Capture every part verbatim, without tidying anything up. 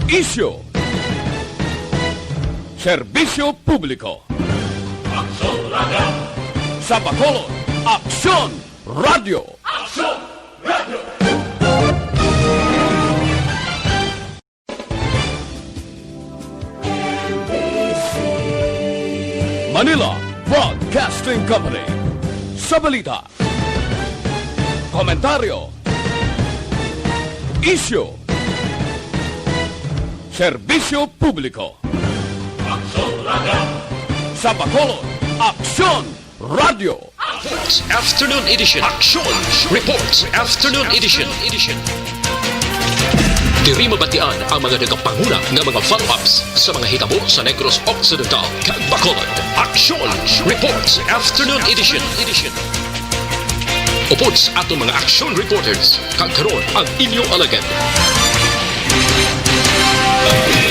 Isyu. Serbisyo publiko. Aksyon Radio. Sa Bacolod, Aksyon Radio. Aksyon Radio. Manila Broadcasting Company. Sa balita, komentaryo, isyu, serbisyo publiko. Aksyon Radio. Sa Bacolod, Aksyon Radio. Sports Afternoon Edition. Action Reports Afternoon Edition. Diri mabatian ang mga nagapanguna nga mga follow-ups sa mga hitabo sa Negros Occidental kag Bacolod. Action Reports Afternoon Edition. Upod sa aton mga action reporters, kag karon ang inyo alagad.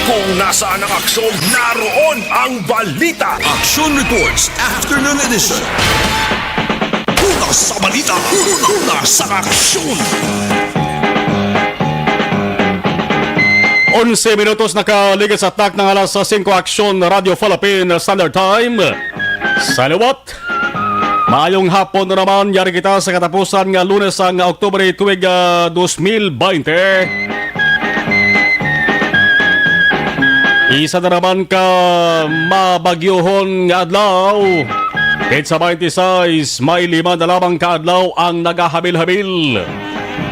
Kung nasaan ang aksyon, naroon ang balita. Action Reports Afternoon Edition. Una sa balita, una sa aksyon. Onse minutos nakaligid sa takna nga alas singko, Aksyon Radio Philippine Standard Time. Sa liwat, maayong hapon na naman. Yari kita sa katapusan nga Lunes sang Oktubre tuig, ah, dos mil baynte. Isa na naman ka mabagyohon nga adlaw. Petsa twenty-six, may lima na lamang ka adlaw ang nagahabil-habil.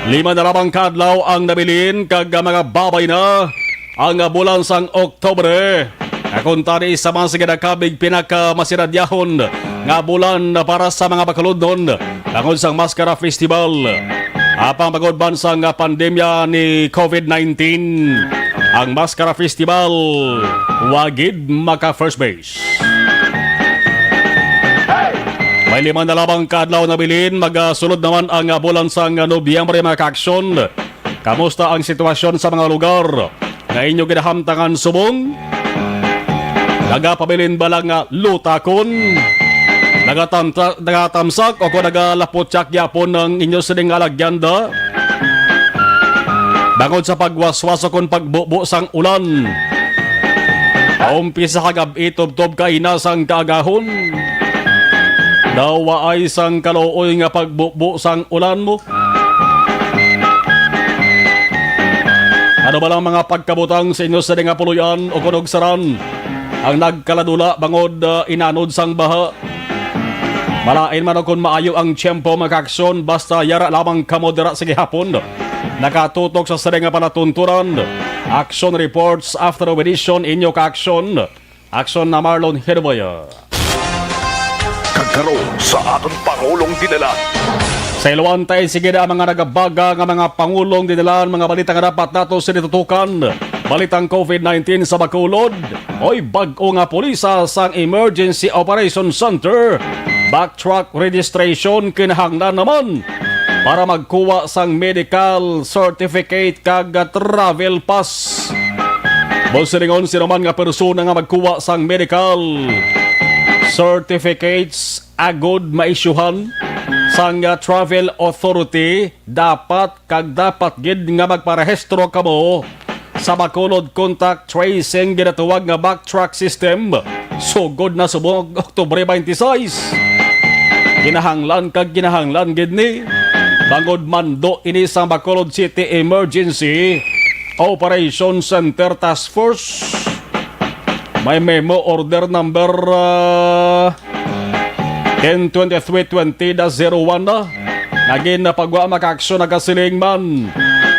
Lima na lamang ka adlaw ang nabilin kag mga babay na ang bulan sang Oktubre. Nga kuntani sa mga sige nakabig pinakamasiradyahan nga bulan para sa mga Bacolodnon tungod sang Maskara Festival. Apang bangod man sang pandemya ni covid nineteen, ang Maskara Festival wa gid maka first base. May lima na lamang ka adlaw nabilin, magasulod naman ang bulan sang Nobyembre, mga kaaksyon. Kamusta ang sitwasyon sa mga lugar nga inyo ginahamtangan subong? Nagapabilin bala nga lutakon? Nagatamta-, nagatamsak o kon nagalaputyak gyapon ang inyo sining nga alagyanda? Bangod sa pagwaswas o kon pagbubo sang ulan, paumpisa kagab-i tubtob kaina sang kaagahon, daw waay sang kaluoy nga pagbubo sang ulan mo? Ano bala ang mga pagkabutang sa inyo sa nga puloy-an o kunog saran ang nagkaladula bangod, ah, inanod sang baha? Malain man o kon maayo ang tiyempo, mga kaaksyon, basta yara lamang kamo dira sa gihapon. Nakatutok sa sini nga palatuntunan, Action Reports After Edition, inyo kaaksyon. Aksyon na Marlon Hirbaya. Kag karon sa aton Pangulong Dinalan. Sa Iluantay, sige na ang mga nagabaga nga mga pangulong dinalan, mga balita nga dapat nato sini tutukan. Balitang covid nineteen sa Bacolod. Oy, bag-o nga pulisa sang Emergency Operation Center. Backtrack registration kinahanglan naman para magkuha sang medical certificate kag travel pass. Buot silingon, sino man nga persona nga magkuha sang medical certificates agod maisyuhan sang, ah, travel authority, dapat kag dapat gid nga magparehistro kamo sa Bacolod Contact Tracing ginatawag nga Backtrack System sugod na subong Oktubre twenty-six. Kinahanglan kag kinahanglan gid ni, bangod mando ini sang Bacolod City Emergency Operation Center Task Force. May memo order number, ah, ten twenty-three twenty dash zero one na nga ginapagwa, makaaksyon, nagasiling man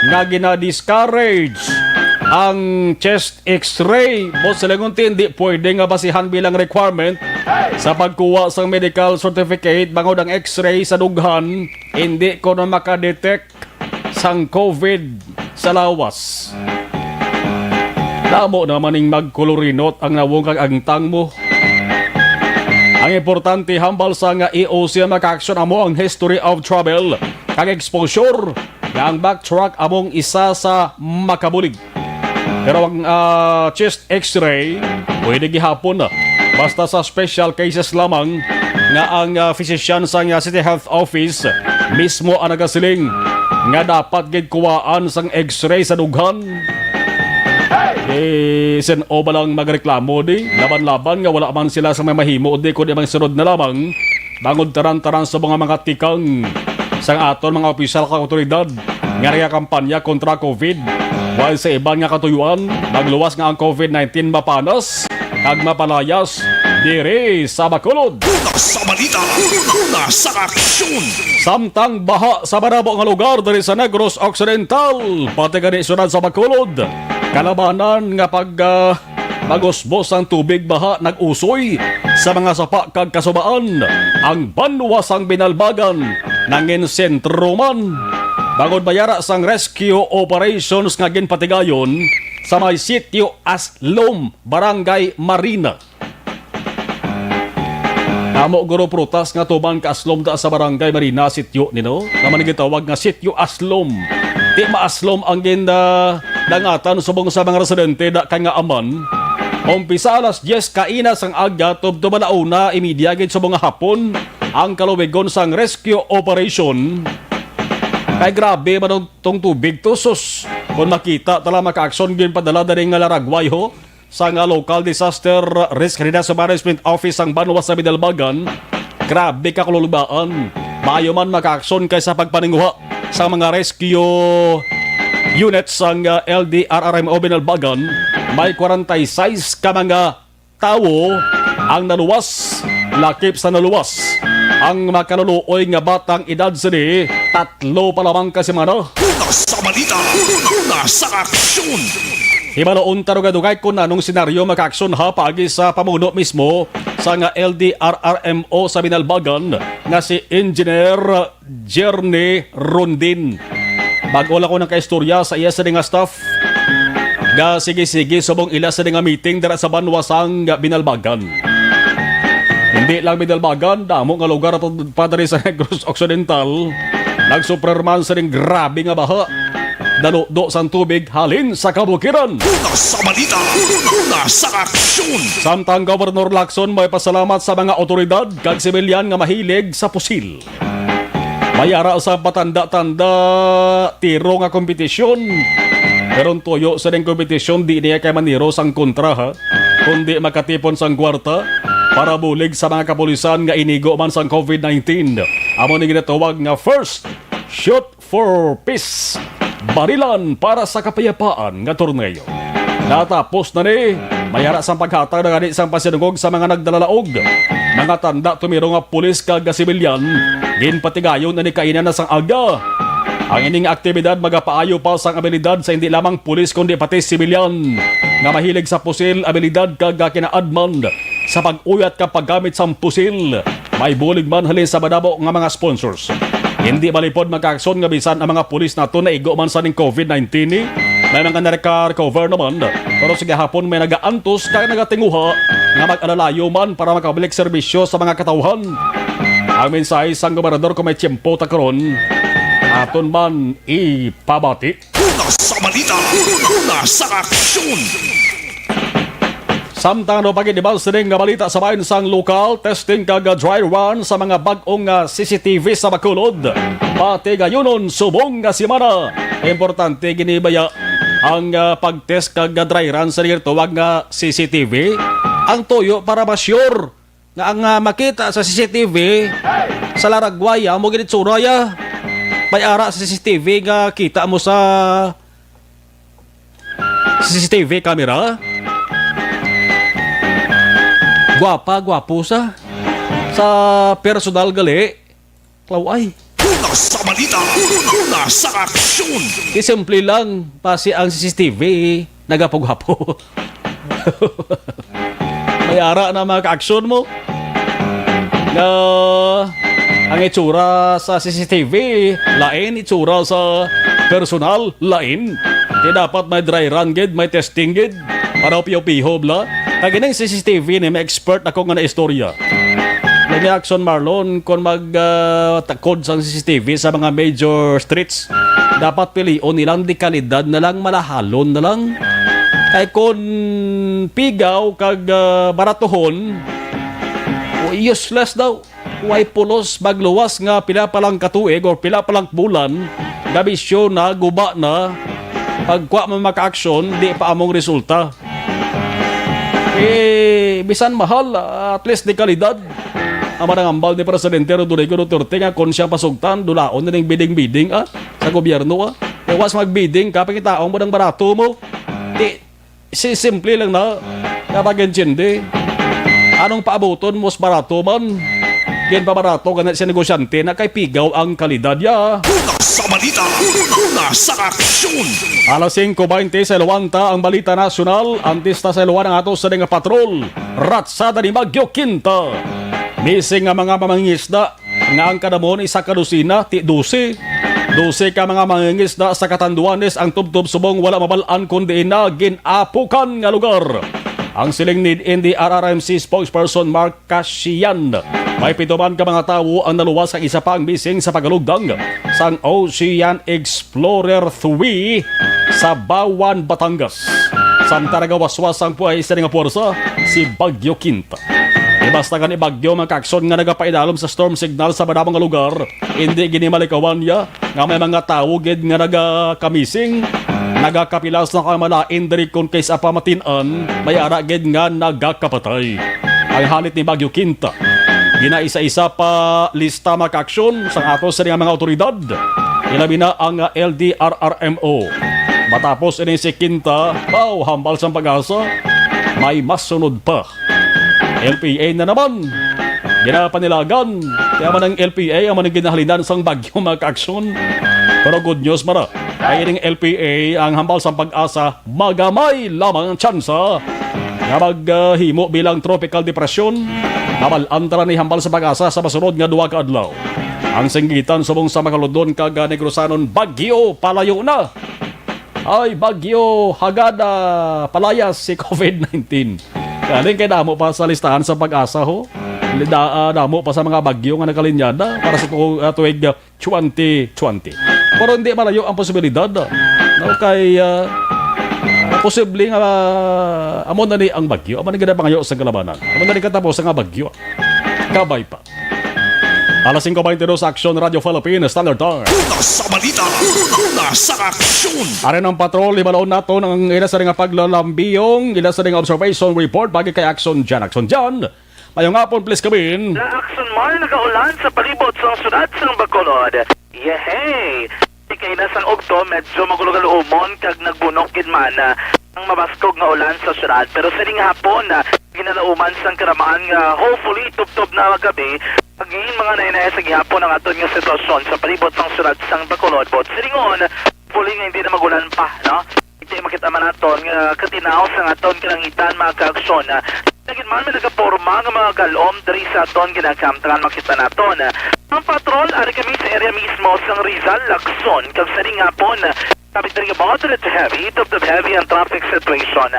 nga gina-discourage ang chest X-ray. Buot silingon, ti, hindi pwede nga basihan bilang requirement sa pagkuha sang medical certificate bangod ang X-ray sa dughan hindi kuno makadetect sang covid sa lawas. Damo naman ning magkulurinot ang nawong kag angtang mo. Ang importante, hambal sa nga E O C, makaaksyon, amo ang history of travel kag exposure nga ang backtrack among isa sa makabulig. Pero ang, ah, chest X-ray, pwede gihapon, ah, basta sa special cases lamang nga ang, ah, physician sa nga City Health Office mismo ang nagasiling nga dapat gid kuwaan sang X-ray sa dughan. Eh, sin-o ba lang magreklamo di? Laban-laban nga wala man sila sa may mahimo di, kundi magsunod na lamang bangod tanan-tanan sa mga, mga tikang sang aton mga opisyal kag awtoridad nga nagakampanya kontra COVID. While sa iban nga katuyoan, nagluwas nga ang COVID nineteen mapanas kag mapalayas diri sa Bacolod. Una sa balita, una sa aksyon. Samtang baha sa marabo nga lugar diri sa Negros Occidental, pati gani siyudad sa Bacolod, kalabanan nga pag, ah, pag-usbos sang tubig baha nag-usoy sa mga sapa kag kasubaan. Ang banwa sang Binalbagan nangin sentro man bangod mayara sang rescue operations nga ginpatigayon sa may sitio Aslom, Barangay Marina. Amo guro prutas nga tuman ka Aslom da sa Barangay Marina, sitio nino, naman gitawag nga Sitio Aslom. Di maaslom ang gin, ah, dangatan subong sa mga residente da kay nga aman. Umpisa alas diyes kaina sang aga tubtob ala una imidya gid subong nga hapon ang kaluwigon sang rescue operation. Kay grabe man tong tubig to, sus. Kung makita tala makaaksyon ginpadala dali nga laragway ho, sang, ah, Local Disaster Risk Readiness Management Office sang banwa sa Binalbagan. Grabe ka kalulubaan. Maayo man makaaksyon kay sa pagpaninguha sa mga rescue units sang, ah, L D R R M O Binalbagan, may kwarenta y seis ka mga tawo ang naluwas, lakip sa naluwas. Ang makaluluoy nga batang edad sini, tatlo pa lamang ka semana. Una sa balita, una sa aksyon. Hibaluon ta dugay-dugay kung anong senaryo makaaksyon ha paagi sa pamuno mismo sang L D R R M O sa Binalbagan nga si Engineer Jerny Rondin. Bag-o lang ko nang kaistorya sa iya sini nga staff, ga sige-sige subong ila sini nga meeting dira sa banwa sang Binalbagan. Hindi lang Binalbagan, damo nga lugar pa, pa diri sa Negros Occidental nagsufrer man sining grabe nga baha. Daludo sang tubig halin sa kabukiran. Una sa balita, una sa aksyon. Samtang Gobernador Lacson may pasalamat sa mga awtoridad kag sibilyan nga mahilig sa pusil. May ara sa patanda-tanda tiro nga kompetisyon. Pero ang tuyo sa ding kompetisyon, di niya kay maniro sang kontra, ha? Kundi makatipon sang kwarta para bulig sa mga kapulisan nga inigo man sang COVID nineteen. Amo ni ginatawag nga first shoot for peace, barilan para sa kapayapaan nga torneo. Natapos na ni, may ara sang paghatag na gani sang pasidungog sa mga nagdalalaog. Mga tanda tumiro nga pulis kag sibilyan, ginpatigayon na ni kaina na sang aga. Ang ining aktibidad magapaayo pa sang abilidad sa hindi lamang pulis kundi pati sibilyan nga mahilig sa pusil, abilidad kag kinaadman sa pag-uyat kag paggamit sang pusil. May bulig man halin sa madamo nga mga sponsors. Hindi malipod makaaksyon nga bisan ang mga pulis nato naigo man sa ning COVID nineteen ni. May mga naka-recover naman, pero sa gihapon may nagaantos kag nagatinguha nga mag-alalayo man para makabalik serbisyo sa mga katawhan. Ang mensahe sang gobernador kung may tiyempo ta karon, aton man ipabati. Una sa balita, una sa aksyon. Samtang ano pa gid, iban sining nga balita sa bahin sang lokal, testing kag dry run sa mga bag-ong, ah, C C T V sa Bacolod. Patigayunon subong nga semana. Importante gini baya ang, ah, pag-test kag dry run sa ginatawag nga C C T V. Ang tuyo para ma-sure nga ang, ah, makita sa C C T V sa laragway, ah, amo gid itsura, ya. May ara sa C C T V nga kita mo sa C C T V camera. Gwapa, gwapo sa, sa personal gali. Klaway. Una sa balita, una sa aksyon. Di simple lang, basi ang C C T V nagapughapo. May ara na mga ka-aksyon mo nga ang itsura sa C C T V, lain itsura sa personal, lain. Kaya dapat may dry run gid, may testing gid, para upiho-piho bla. Kag ining C C T V ni may expert ako nga naistorya. Lagi Action Marlon, kung mag, ah, takod sang C C T V sa mga major streets, dapat pilion nilang dekalidad na lang, malahalon na lang. Kay kung pigaw kag, ah, baratuhon, useless daw. Way pulos magluwas nga pila pa lang ka tuig or pila pa lang bulan, gabisyo na, guba na, Pagkuha mo makaaksyon, di pa among resulta. Eh, bisan mahal, ah, at least di kalidad. Ang manangambal ni Presidente Rodrigo Duterte nga kung siya pasugtan, dulaon na ning bidding-bidding, ah, sa gobyerno, ah. Eh, was magbidding ka, pangitaon mo ng barato mo. Di, si simple lang na, nga pag-intindi. Anong paabuton, mas barato man? Ginpabarato ka na sa negosyante na kay pigaw ang kalidad ya. Una sa balita, una sa aksyon. Alas singko baynte sa Luwanta ang balita nasyonal. Antes ta sa Luwan ang ato sa nga patrol. Ratsada ni Bagyo Quinta. Missing nga mga mamangisda nga ang kadamon isa ka dosina, ti dose. Dose ka mga mangingisda sa Catanduanes ang tubtob subong wala mabal-an kon diin na gin-apukan nga lugar. Ang siling ni N D R R M C spokesperson Mark Casian, may pito man ka mga tawo ang naluwas kag isa pa ang missing sa pagalugdang sang Ocean Explorer three sa Bawan, Batangas. Samtang nagawaswas ang puway sa nga puwersa, si Bagyo Quinta. Di basta gani bagyo, mga kaakson, nga nagapaidalom sa storm signal sa madamo nga lugar, indi gini malikawan niya nga may mga tawo gid nga nagakamising, nagakapilas na kamalain diri kon kaysa pamatin-an, may ara gid nga nagakapatay. Ang halit ni Bagyo Quinta, ginaisa-isa pa lista makaaksyon sang ato sa mga awtoridad, ilabi na ang L D R R M O. Matapos ini si Quinta, baw, hambal sang pag-asa, may masunod pa. L P A na naman. Ginapanilagan. Kaya man ang L P A ang man ang ginahalinan sang bagyo, mga kaaksyon. Pero good news man na. Kay ining L P A ang hambal sang pag-asa, magamay lamang ang tsansa nga maghimo bilang tropical depression. Nabal-an ta na ni hambal sa pag-asa sa masunod nga duha ka adlaw. Ang singgitan subong sa Makaludon kag Negrosanon, bagyo palayo na. Ay, bagyo, hagada, palayas si covid nineteen. Galing kay damo pa sa listahan sa pag-asa, ho. Da, ah, damo pa sa mga bagyo nga nagkalinyada para sa tu-, ah, tuig, ah, twenty twenty. Pero hindi malayo ang posibilidad, ah, no, kay, ah, posible nga, ah, amo na ni ang bagyo. Amo na ginapangayo sa kalabanan. Amo na ni katapos nga bagyo. Kabay pa. Alas singko baynte dos, Aksyon Radio Philippines Standard Time. Una sa balita, una sa aksyon. Ari ang patrol, hibaloon naton ang ila sa nga paglalambiyong, ila sa nga observation report, bagi kay Aksyon Jan. Aksyon Jan, mayong hapon, please come in. La Aksyon Mar, nagaulan sa palibot sang syudad sang Bacolod. Yehey! Kay na sang ugto, medyo magulo-galuomon kag nagbunok gid man, ah, ang mabaskog nga ulan sa syudad. Pero sining hapon, ah, ginalauman sang karamaan nga hopefully tubtob na magabi. Pagin mga nainaya sa gihapon ang aton nga sitwasyon sa palibot sang syudad sang Bacolod. But silingon, hopefully nga hindi na magulan pa, no? Hindi makita man naton nga katinaw sang aton kalangitan, mga kaaksyon. Lagid man may nagaporma nga mga galom diri sa aton ginakamtangan, makita naton. Ang patrol, ari kami sa area mismo sang Rizal, Lacson, kag sining hapon, kapit diri nga moderate to heavy, tubtob heavy ang traffic situation.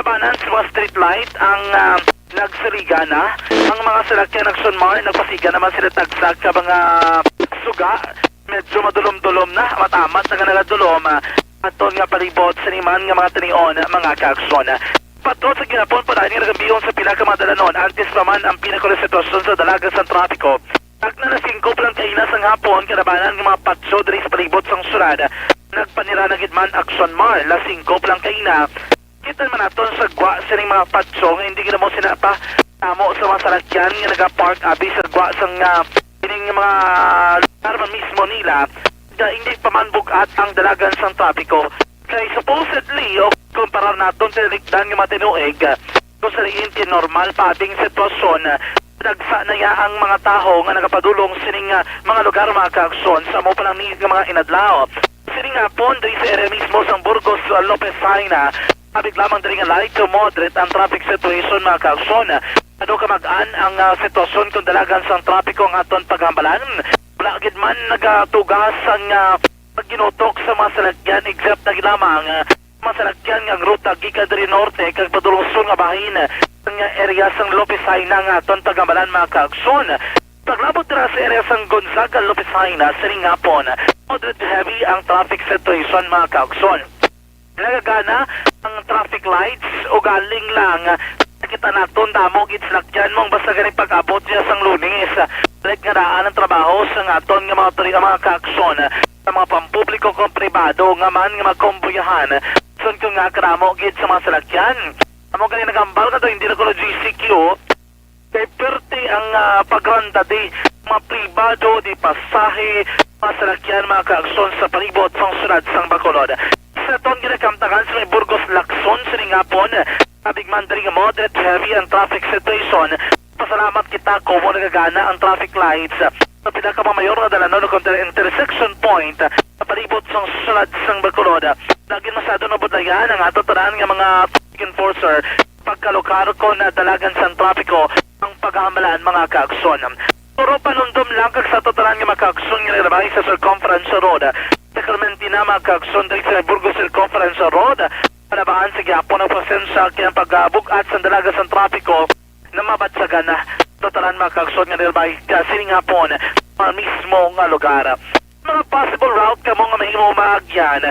Labanan sa mga street light ang, ah, nagsaligan na. Ang mga salakyan, Aksyon Mar, nagpasiga naman sila tagsa ka mga suga. Medyo madulom-dulom na, amat-amat na nga nagadulom, ah, aton nga palibot sa niman nga mga tinion, mga kaaksyon. Patod sa gihapon, padayon nga nagambihon sa pila ka mga dalanon, antes pa man ang pinakula sitwasyon sa dalagan sang trapiko. Tagna na singko pa lang kaina sang hapon, kalabanan nga mga patso diri sa palibot sang syudad. Nagpanira na gid man, Aksyon Mar, la singko pa lang kaina. Kita man naton sa gwa sining mga patso nga hindi gid mo sina pa tamo sa mga salakyan nga nagapark abi sa gwa sang, ah, ining mga lugar man mismo nila, nga hindi pa man bug-at ang dalagan sang trapiko. Kay supposedly, o kumparar naton sa nalikdan nga mga tinuig, kung sa diin ti normal pa ating sitwasyon, dagsa na ya ang mga tawo nga nagapadulong sining, ah, mga lugar, mga kaaksyon, sa amo pa lang ni nga mga inadlaw. Sining hapon, diri sa area mismo sang Burgos, uh, Lopez Jaena, abig lamang diri nga light to moderate ang traffic situation, mga kaaksyon. Ano ka mag-an ang, uh, sitwasyon kung dalagan sang trapiko ang aton paghambalan? Wala gid man nagatugas ang, uh, pagginutok sa mga salakyan, except na gid lamang, uh, mga salakyan nga ang ruta gikan diri norte kag padulong sur nga bahin, uh, nga area sang Lopez Jaena nga aton paghambalan, mga kaaksyon. Paglabot dira sa area sang Gonzaga, Lopez Jaena, sining hapon, moderate to heavy ang traffic situation, mga kaaksyon. Nagagana ang traffic lights, ugaling lang nakita naton damo gid salakyan mong basta gani pag-abot niya sang Lunes. Balik nga daan ang trabaho sang aton nga mga turi-, mga kaaksyon. sa mga pampubliko kung pribado nga man nga makomboyahan. Sun ko nga karamo gid sa mga salakyan. Amo gani nagambal nga daw hindi na kuno G C Q, kay perti ang, ah, pagrandade mga pribado di pasahe, mga salakyan, mga kaaksyon sa palibot sang siyudad sang Bacolod. Sa aton ginakamtangan sa may Burgos Lacson sining hapon, abig man diri nga moderate heavy ang traffic situation. Pasalamat kita kung wala nagagana ang traffic lights sa pila ka mga mayor nga dalanon o kontra intersection point sa palibot sang siyudad sang Bacolod. Lagi masyado nabudlayan ang ato tanan nga mga traffic enforcer pagkalukar kon dalagan sang trapiko ang pagahamalan, mga kaaksyon. Pero panumdom lang kag sa ato tanan nga mga kaaksyon nga nagalabahay sa Circumference Road, sa Clementina, mga kaaksyon, diri sa Burgos Circumference Road, palabaan sa gihapon ang presensya kay ang pagabug-at sa dalagan sang trapiko na mabatsagan na totalan, mga kaaksyon, nga nilabay ka sining hapon mga mismo nga lugar. Mga possible route kamo nga mahimo maagyan,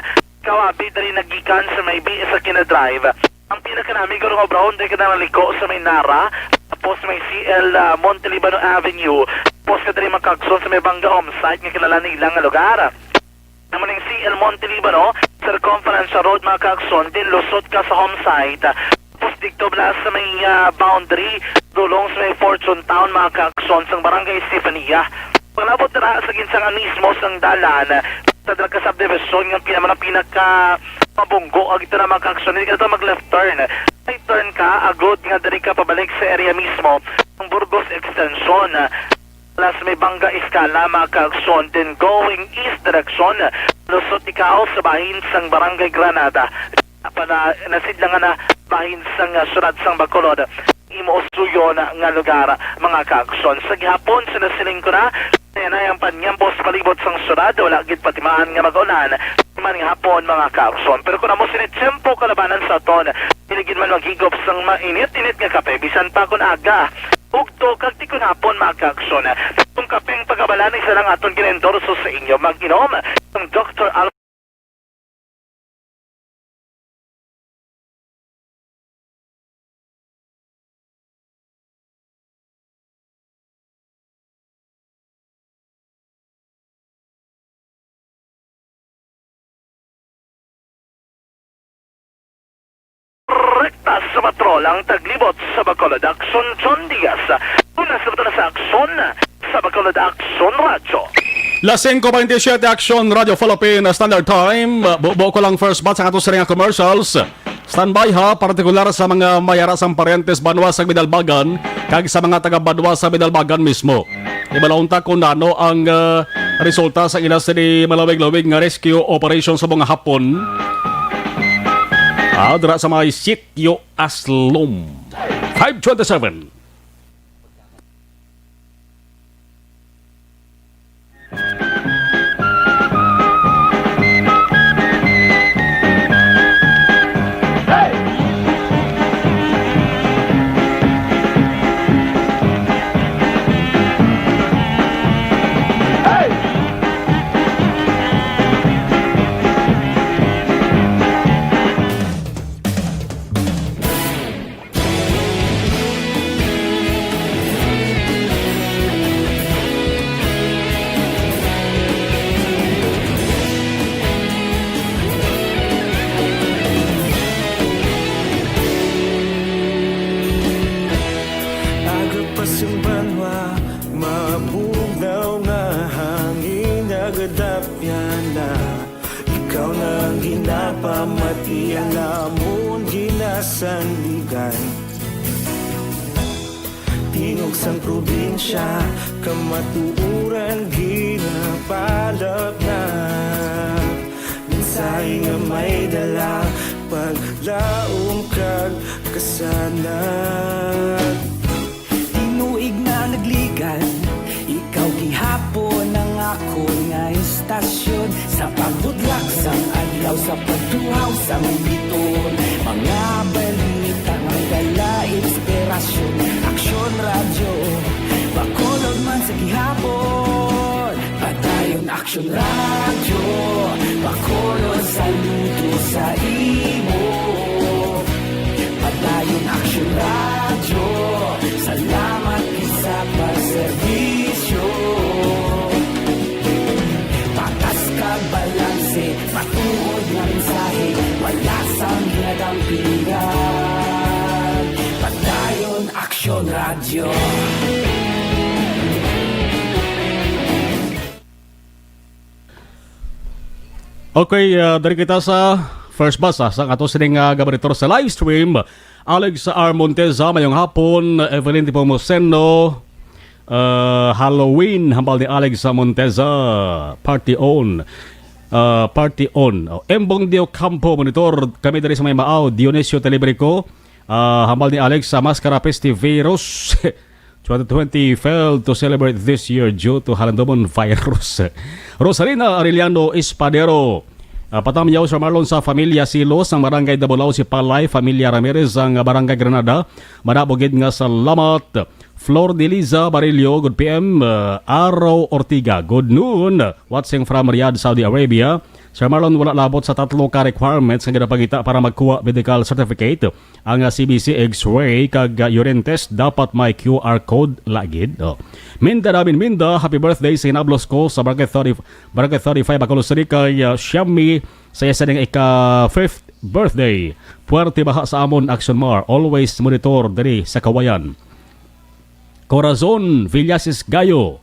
kawabi dali nagikan sa may B S sa Kina Drive. Ang pinakanami guro nga obrahon diri ka na naliko sa may Nara, tapos may C L, ah, Montelibano Avenue, tapos ka diri, mga kaaksyon, sa may Banga Homesite nga kilala nila nga lugar. Naman ang C L Montelibano, Circumference Road, mga kaaksyon, din lusot ka sa Homesite. Tapos dito bala sa may, ah, boundary, dulong sa may Fortune Town, mga kaaksyon, sang Barangay Estefania. Panglabot dira sa ginsangan mismo sang dalan, sa dira ka subdivision nga pinamana pinaka mabunggo, ag ito na, mga kaaksyon, hindi ka na mag-left turn. Right turn ka, agod nga diri ka pabalik sa area mismo, ang Burgos Extension. Plus may Banga Escala, mga kaaksyon, then going east direction, lusot ikaw sa bahin sang Barangay Granada. Para nasidlangan na bahin sang, ah, siyudad sang Bacolod, imo usuyon nga lugar, mga kaaksyon. Sa gihapon, sinasiling ko na, nayanay ang panyampo sa palibot sang siyudad, wala gid patimaan nga mag-ulan man nga hapon, mga kaaksyon. Pero kung amo sini tiyempo kalabanan sa aton, dili gid man maghigop sang mainit-init nga kape, bisan pa kon aga. Ugto kag tikunhapon, mga kaaksyon. Kung kapeng pagkabalan, isa lang aton gina-endorso sa inyo. Mag-inom ng Doktor Al- Rekta sa patrol ang taglibot sa Bacolod, Aksyon John Diaz. Una sa bato na sa Aksyon, sa Bacolod, Aksyon Radyo. Las singko baynte siyete, Aksyon Radyo Philippine Standard Time. Bubo ko lang first batch ang ato siring nga commercials. Standby ha, partikular sa mga mayara sang paryentes banwa sa Bidalbagan kag sa mga taga banwa sa Bidalbagan mismo. Ibalahon ta kung ano ang, ah, resulta sa ila sini malawig-lawig nga rescue operation sa mga hapon. Ah, dira sa mga sitio Aslom. Five twenty-seven. Aga pa sing banwa, mabugnaw nga hangin nagadapyan na. Ikaw na ang ginapamati, ang amon ginasandigan. Tingog sang probinsya, kamatuoran ginapalapnap. Mensahe nga may dala, paglaom kag kasanag. Tinuig na nagligan, ikaw gihapon ang akon nga istasyon. Sa pagbudlak sang adlaw, sa pagtuhaw sang biton, mga balita nga dala inspirasyon. Aksyon Radyo, Bacolod man sa gihapon. Padayon Aksyon Radyo, Bacolod, saludo sa imo. Padayon Aksyon Radyo, salamat gid sa pagserbisyo. Patas kag Pilihan, Padayon Aksyon Radyo. Okay, ah, diri kita sa first bus, ah, sa ato sining, ah, gabaritor sa live stream. Alex R. Monteza, mayong hapon. Evelyn Tipomuceno, ah, Halloween, hambal ni Alex sa Monteza. Party on. Ah, party on. Oh, Embong Dio Campo, monitor kami diri sa may Maao. Dionisio Telebrico, ah, hambal ni Alex sa Mascara Festivirus. Twenty twenty failed to celebrate this year due to Halandomon virus. Rosalina Arellano Espadero, ah, patamyaw, Sir Marlon, sa familia Silos, ang Barangay Dabulao, si Palay, familia Ramirez, ang Barangay Granada. Madamo gid nga salamat. Flor de Liza Barillo, good P M. Ah, Araw Ortiga, good noon. Watching from Riyadh, Saudi Arabia. Sir Marlon, wala labot sa tatlo ka requirements nga ginapangita para magkuha medical certificate. Ang, ah, C B C, X-ray, kag, ah, urine test, dapat may Q R code lagid. Oh. Minda namin, Minda, happy birthday sa hinablos ko sa Barangay thirty, Barangay thirty-five, Bacolod City, kay, ah, Shami, sa iya sining ika-fifth birthday. Puwerte baha sa amon, Action Mar, always monitor diri sa Kawayan. Corazon Villasis Gayo,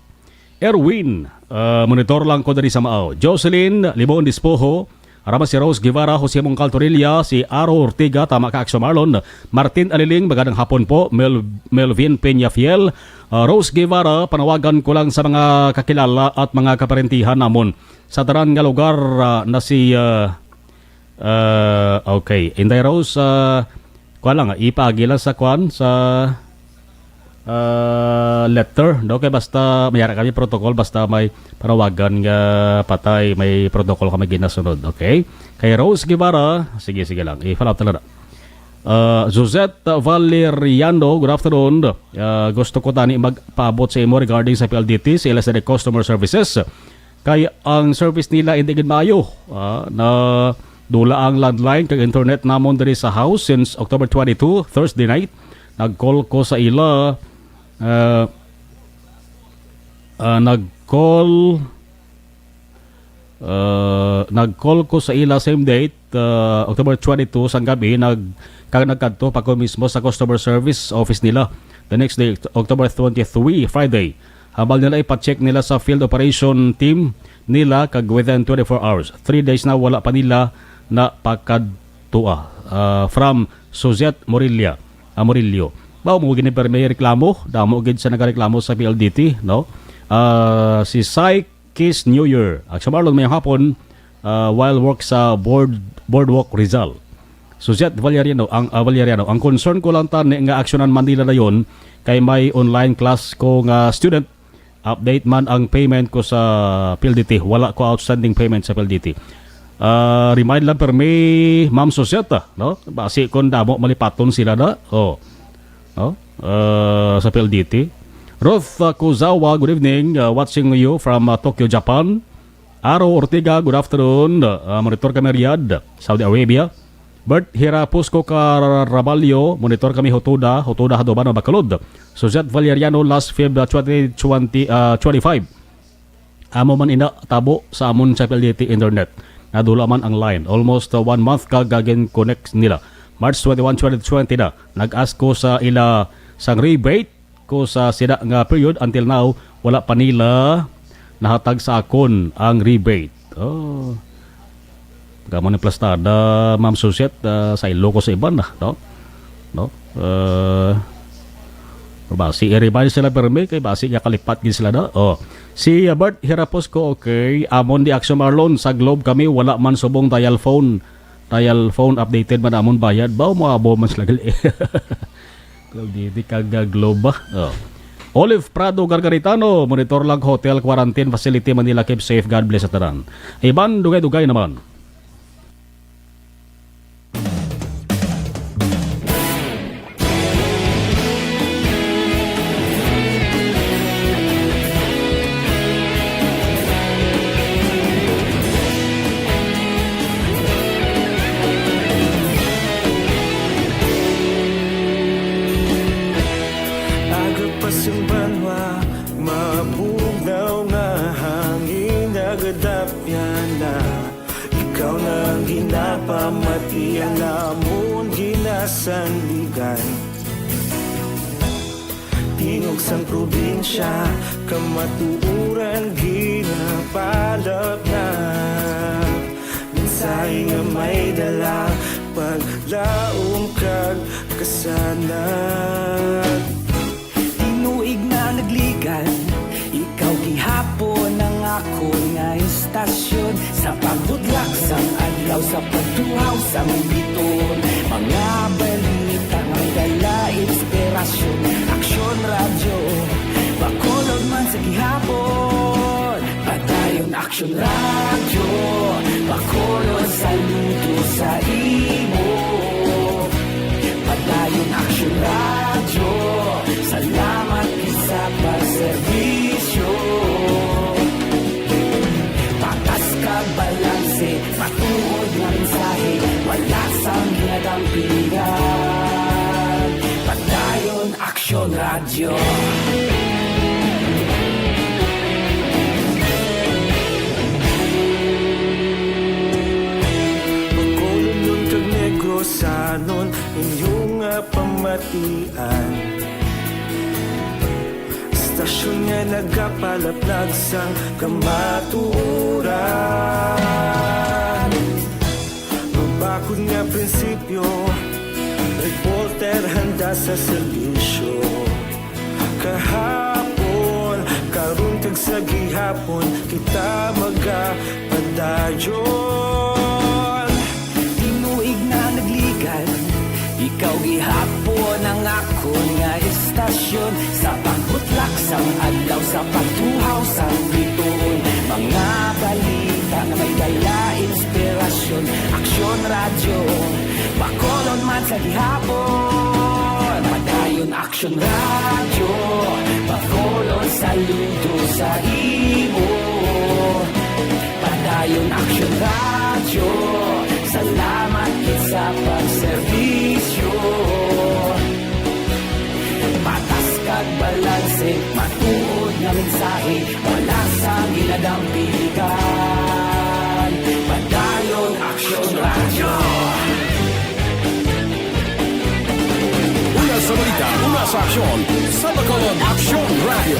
Erwin, ah, monitor lang ko diri sa Maao. Jocelyn Limon Dispoho, Rama si Rose Guevara, Jose Mongcal Torilla, si Aro Ortiga, tama ka, Action Marlon. Martin Aliling, magandang hapon po. Mel-, Melvin Peñafiel, ah, Rose Guevara, panawagan ko lang sa mga kakilala at mga kaparentihan namon sa tanan nga lugar, ah, na si, ah, ah, okay. Inday Rose, ah, kuwan lang, ah, ipaagi lang sa kuwan, sa, ah, letter, no? Kay basta may ara kami protocol, basta may panawagan nga patay, may protocol kami ginasunod, okay? Kay Rose Guevara, sige, sige lang, i-follow up talaga. Ah, Josette Valeriano, good afternoon. Ah, gusto ko tani magpaabot sa imo regarding sa P L D T, sa ila sa customer services. Kay ang service nila hindi gid maayo. Ah, nadula ang landline kag internet namon diri sa house since October twenty-two, Thursday night. Nag-call ko sa ila, ah, ah, nag-call, ah, nag-call ko sa ila same date, ah, October twenty-two sang gabi, nag-, kag nagkadto pa ko mismo sa customer service office nila the next day, October twenty-three, Friday. Hambal nila ipa-check nila sa field operation team nila kag within twenty-four hours. Three days na wala pa nila napakadtua. Ah, from Suzette Morilla, ah, Murillo. Mao mo gini, pero may reklamo. Damo gid sa nagareklamo sa P L D T, no? Ah, si Sai Kiss New Year. Action Marlon, mayong hapon, ah, while work sa board, Boardwalk Rizal. Suzette Valeriano, ang, ah, Valeriano, ang concern ko lang tani nga aksyonan man nila dayon kay may online class ko nga student. Update man ang payment ko sa P L D T. Wala ko outstanding payment sa P L D T. Ah, remind lang permi, Ma'am Suzette, ah, no? Basi kon damo malipaton sila na. Oh. No? Ah, sa P L D T. Ruth, ah, Kuzawa, good evening. Ah, watching you from, ah, Tokyo, Japan. Aro Ortega, good afternoon. Ah, monitor kami Riyadh, Saudi Arabia. Bert Hirapos ko ka Rabalyo, monitor kami Hotoda, Hotoda Hadoban, Bacolod. Suzette Valeriano, last Feb, ah, twenty twenty, ah, twenty-five. Amo man ina tabo sa amon sa P L D T internet. Nadula man ang line. Almost, uh, one month ka gagin connect nila. March twenty-one, twenty twenty na. Nag-ask ko sa ila sang rebate ko sa sida nga period. Until now, wala pa nila nahatag sa akon ang rebate. Oh. Kamo ni plastada, Ma'am Suzette, ah, sa ilo ko sa iban na, no? No? Uh, basi, i-remind sila permi, kay basi nga kalipat gid sila na. Oh. Si, uh, Bert Hirapos ko, okay. Amon di Action Marlon, sa Globe kami, wala man subong dial phone. Dial phone updated man amon bayad. Ba, mo abo man sila gali. Cloud D D kag, uh, Globe ba? Oh. Olive Prado Gargaritano, monitor lang Hotel Quarantine Facility Manila. Keep safe. God bless sa tanan. Iban, dugay-dugay naman. Aga pa sing banwa, mabugnaw nga hangin, nagadapyan na. Amon ginasandigan. Tingog sang probinsya, kamatuoran ginapalapnap. Mensahe nga may dala, paglaom kag kasanag. Tinuig na nagligan, ikaw gihapon ang akon nga istasyon. Sa pagbudlak sang adlaw, sa pagtuhaw sang biton, mga balita nga may dala inspirasyon. Aksyon Radyo, Bacolod man sa gihapon. Padayon Aksyon Radyo, Bacolod, saludo sa imo. Padayon Aksyon Radyo, salamat gid sa pagserbisyo. Patas kag balanse, matuod nga mensahe, wala sang ginadampigan. Padayon Aksyon Radyo. Bacolodnon kag Negrosanon, inyo nga pamatian. Istasyon nga nagapalaplag sang kamatuoran. Mabakod nga prinsipyo, reporter handa sa serbisyo. Kahapon, karon kag sa gihapon, kita magapadayon. Tinuig na nagligan, ikaw gihapon ang akon nga istasyon. Sa pagbutlak sang adlaw, sa pagtuhaw sang bituon, mga balita nga may dala inspirasyon. Aksyon Radyo, Bacolod man sa gihapon. Padayon Aksyon Radyo, Bacolod, saludo sa imo. Padayon Aksyon Radyo, salamat gid sa pagserbisyo. Patas kag balanse, matuod nga mensahe, wala sang ginadampigan. Padayon Aksyon Radyo. Una sa balita, una sa aksyon, sa Bacolod Aksyon Radyo.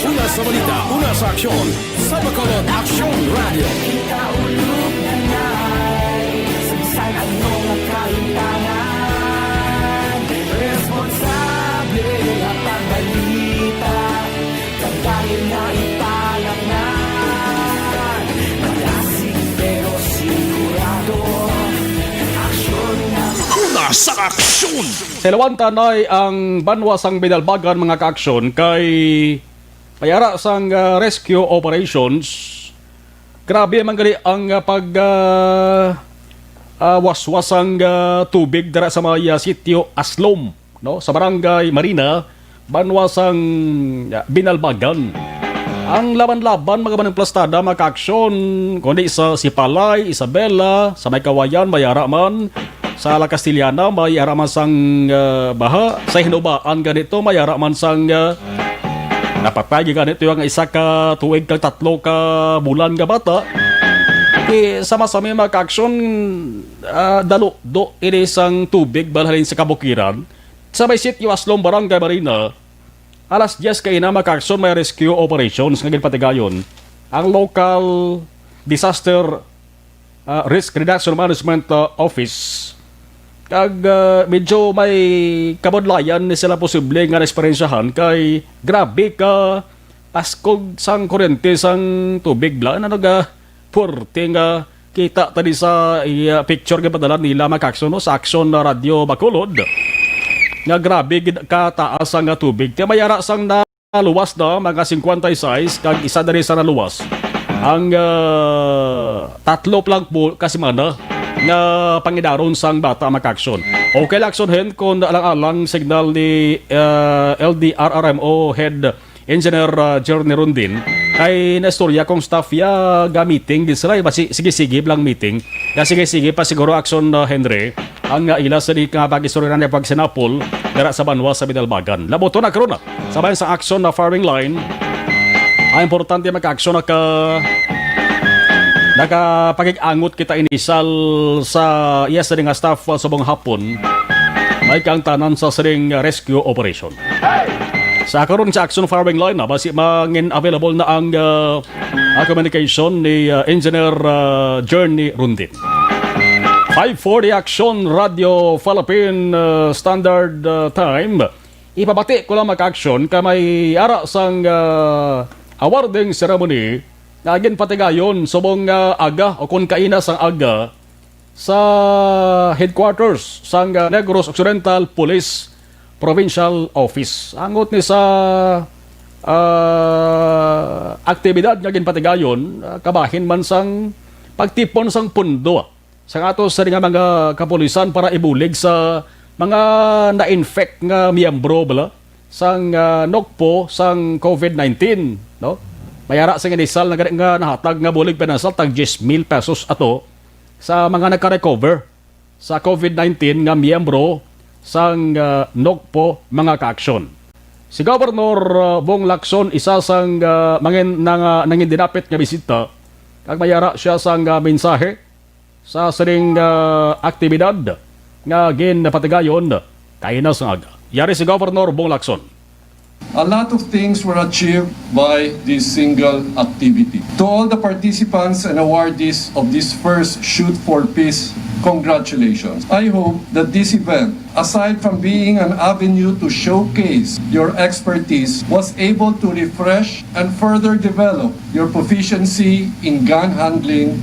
Una sa balita, una sa aksyon, sa Bacolod Aksyon Radyo. Ikaulog na na'y sa bisan ano nga kahimtangan, responsable nga pagbalita, kag dayon nga ipalaknag. Malasig pero sigurado, aksyon nga Una sa aksyon. Sa Ilawanta nay ang banwa sang Binalbagan, mga kaaksyon, kay may ara sang, ah, rescue operations. Grabe man gali ang, ah, pag, ah, ah, waswas sang, ah, tubig dira sa may, ah, sitio Aslom, no, sa barangay Marina, banwa sang, ah, Binalbagan. Ang laban-laban, mga maniplastada, mga kaaksyon, kundi sa Sipalay, Isabela, sa may Kawayan, may ara man, sa La Castellana, may ara man sang, ah, baha. Sa Hinubaan ganito, may ara man sang, ah, napatay ganito ang isa ka tuig kag tatlo ka bulan nga bata. Di sama sa mga kaaksyon, ah, daludo ini sang tubig balhalin sa kabukiran. Sa may sitio Aslom, Barangay Marina, alas diyes kaina, mga kaaksyon, may rescue operations nga ginpatigayon ang local disaster ah, Risk Reduction Management, ah, Office. Kag, ah, medyo may kabudlayan ni sila posible nga naeksperyensyahan kay grabe ka askog sang kuryente sang tubig bala. Ano nga puwerte nga kita tani sa, ah, picture nga padala nila, mga kaaksyon, no, sa Aksyon na Radyo Bacolod, nga grabe gid ka taas ang, ah, tubig. Kaya may ara sang na naluwas na mga singkwenta y seis kag isa diri sa naluwas. Ang, ah, tatlo pa lang po ka semana nga pangidaron sang bata, mga kaaksyon. Okay lang, aksyon hen kung alang-alang signal ni, ah, L D R R M O Head Engineer, ah, Jerny Rondin. Kay naistorya kong staff ya ga meeting gid sila, basi sige-sige lang meeting. Ya sige-sige pa siguro, aksyon, ah, Henry. Ang, ah, ila sa di nga pag-istorya na pagsinapol dira sa banwa sa Binalbagan. Labuto na karon na. Sa bayan sa aksyon na firing line, ang importante, mga kaaksyon, naka Nakapakig-angot kita inisal sa iya sini nga staff, uh, subong hapon. May kaangtanan sa sining rescue operation. Sa karon sa Action Firing Line, ah, basi mangin available na ang, ah, ah, communication ni, ah, Engineer, ah, Journey Rundin. Five forty Action Radio Philippine, ah, Standard, ah, Time. Ipabati ko lang, mga ka-action, ka may ara sang, ah, awarding ceremony nga ginpatigayon subong nga aga o kon kaina sang aga sa headquarters sang, ah, Negros Occidental Police Provincial Office. Angot ni sa, ah, aktibidad nga ginpatigayon, ah, kabahin man sang pagtipon sang pundo sang ato sa nga mga kapulisan para ibulig sa mga na-infect nga miyembro bala sang, ah, NOCPO sang COVID nineteen, no? May ara sing inisal na gani nga nahatag nga bulig pinansal tag diyes mil pesos ato sa mga nagka-recover sa COVID nineteen nga miyembro sang, ah, NOCPO, mga ka-action. Si Governor, ah, Bong Lacson, isa sang, ah, mangin-, nanga-, nangin dinapit nga bisita, kag may ara siya sang, ah, mensahe sa sining, ah, aktibidad nga ginpatigayon kaina sang aga. Yari si Governor Bong Lacson. A lot of things were achieved by this single activity. To all the participants and awardees of this first Shoot for Peace, congratulations. I hope that this event, aside from being an avenue to showcase your expertise, was able to refresh and further develop your proficiency in gun handling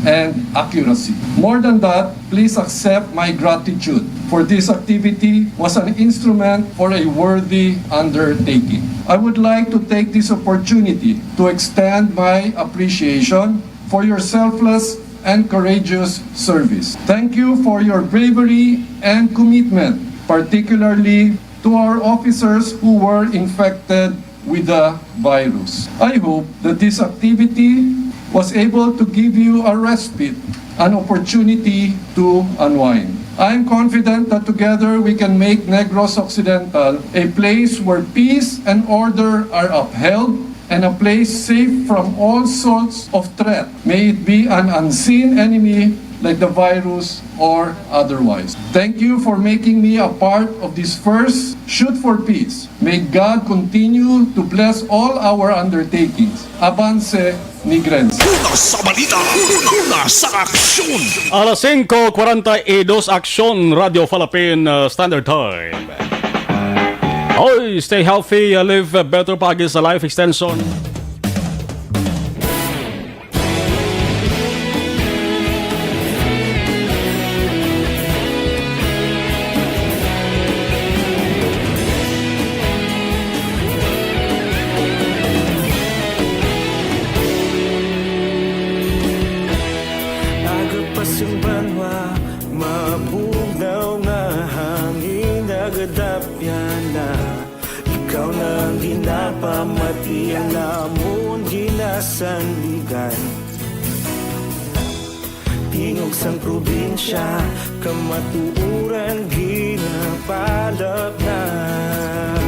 and accuracy. More than that, please accept my gratitude, for this activity was an instrument for a worthy undertaking. I would like to take this opportunity to extend my appreciation for your selfless and courageous service. Thank you for your bravery and commitment, particularly to our officers who were infected with the virus. I hope that this activity was able to give you a respite, an opportunity to unwind. I am confident that together we can make Negros Occidental a place where peace and order are upheld and a place safe from all sorts of threat, may it be an unseen enemy like the virus or otherwise. Thank you for making me a part of this first Shoot for Peace. May God continue to bless all our undertakings. Avance, Negrense. Una sa balita, una sa aksyon. Alas singko kwarenta y dos, Aksyon, Radyo Philippine, uh, Standard Time. Oy, stay healthy, uh, live, uh, better, paagi sa life extension. Aga pa sing banwa, mabugnaw nga hangin, nagadapyan na. Ikaw na ang ginapamati, ang amon ginasandigan. Tingog sang probinsya, kamatuoran ginapalapnap.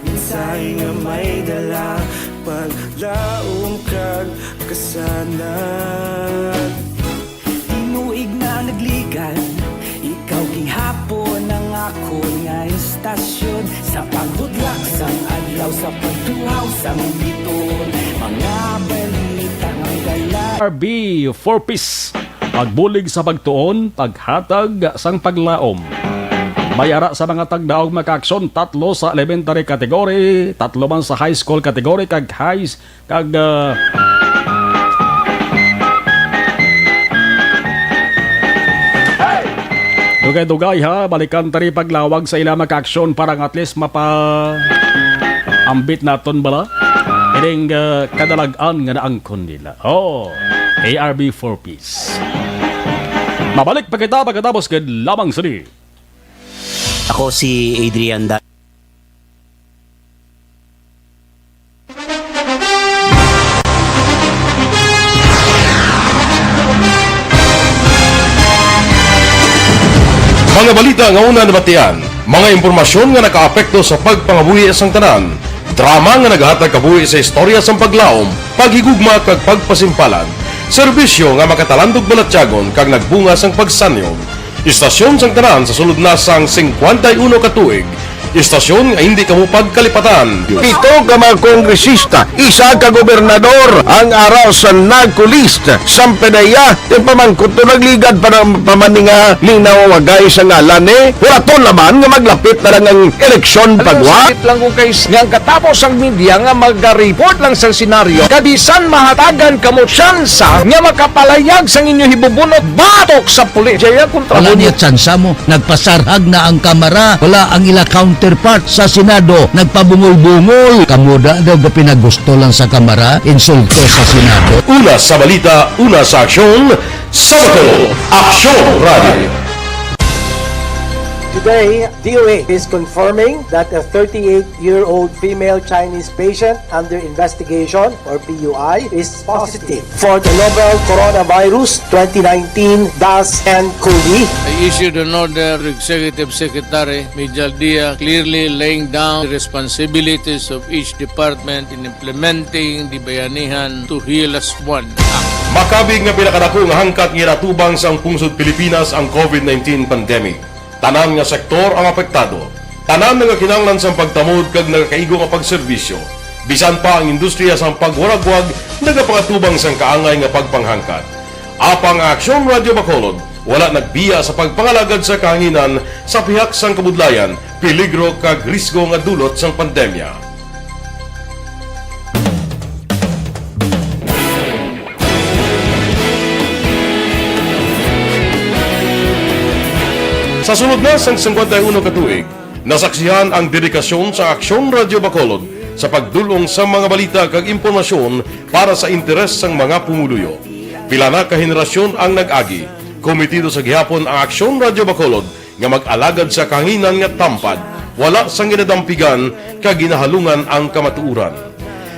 Mensahe nga may dala, paglaom kag kasanag. Tinuig na nagligan, ikaw gihapon ang akon nga istasyon. Sa paghudlak sang adlaw, sa pagtuhaw sang biton, mga balita nga dala. R B for Peace. Pagbulig sa pagtuon, paghatag sang paglaom. May ara sa mga tagdaog, mga ka-aksyon, tatlo sa elementary category, tatlo man sa high school category, kag high, kag, ah, dugay-dugay, ha, balikan ta rin paglawag sa ila, mga ka-aksyon, para nga at least mapa-ambit naton bala ining, ah, kadalag-an nga naangkon nila. Oh, A R B for Peace. Mabalik pa kita pagkatapos gid lamang sini. Ako si Adrian Da- Mga balita nga una nabatian, mga impormasyon nga nakaapekto sa pagpangabuhi sang tanan, drama nga naghatag kabuhi sa istorya sang paglaom, paghigugma kag pagpasimpalan. Serbisyo nga makatalandog balatyagon kag nagbunga sang pagsanyog. Istasyon sang tanan sa sulod na sang singkwenta y uno ka tuig. Istasyon nga hindi kamo pagkalipatan. Pito ka mga kongresista, isa ka gobernador ang ara sa NAGCO list. Sampedeya, ti pamangkot to nagligad pa na pamaninga linawagay sa ngalan ni. Huraton naman nga maglapit na lang ang eleksyon pagwa. Sakit lang ko kay s-, nga ang katapos ang media nga maga-report lang sa senaryo, kabisan mahatagan kamo tsansa nga makapalayag sang inyo hibubunot batok sa pulis. Jaya kontra Wala mo niya tsansa mo. Nagpasarhag na ang Kamara. Wala ang ila counterpart sa Senado. Nagpabungol-bungol. Kamo da daw ga pinagusto lang sa Kamara, insulto sa Senado. Una sa balita, una sa aksyon, sa Bacolod, Aksyon Radio. Today, D O A is confirming that a thirty-eight-year-old female Chinese patient under investigation, or P U I, is positive for the novel coronavirus twenty nineteen dash N cov. I issued an order to Executive Secretary Mijal Dia, clearly laying down the responsibilities of each department in implementing the Bayanihan to Heal As One Act. Makabig nga pinakadako nga hangkat nga ginatubang sang pungsod Pilipinas ang covid nineteen pandemic. Tanan nga sektor ang apektado. Tanan nga kinahanglan sang pagtamod kag nagakaigo nga pagserbisyo. Bisan pa ang industriya sang pagwaragwag nagapangatubang sang kaangay nga pagpanghangkat. Apang ang Aksyon Radio Bacolod wala nagbiya sa pagpangalagad sa kahanginan sa pihak sang kabudlayan, peligro kag risgo nga dulot sang pandemya. Sa sulod na sang singkwenta y uno ka tuig, nasaksihan ang dedikasyon sa Aksyon Radio Bacolod sa pagdul-ong sa mga balita kag impormasyon para sa interes sang mga pumuluyo. Pila na ka henerasyon ang nag-agi. Komitido sa gihapon ang Aksyon Radio Bacolod nga mag-alagad sa kahanginan nga tampad, wala sang ginadampigan kag ginahalungan ang kamatuoran.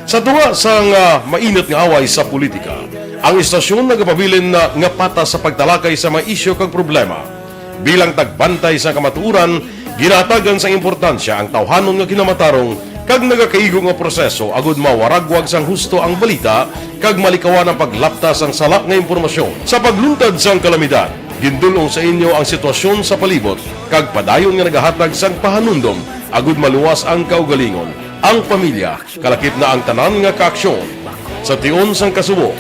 Sa tunga sang, ah, mainit nga away sa politika, ang istasyon nagapabilin na nga patas sa pagtalakay sa mga isyu kag problema. Bilang tagbantay sa kamatuoran, ginahatagan sang importansya ang tawhanon nga kinamatarong kag nagakaigo nga proseso agud mawaragwag sang husto ang balita kag malikawan ang paglapta sang sala nga impormasyon. Sa pagluntad sang kalamidad, gindul-ong sa inyo ang sitwasyon sa palibot kag padayon nga nagahatag sang pahanumdom agud maluwas ang kaugalingon, ang pamilya, kalakip na ang tanan nga kaaksyon. Sa tion sang kasubo,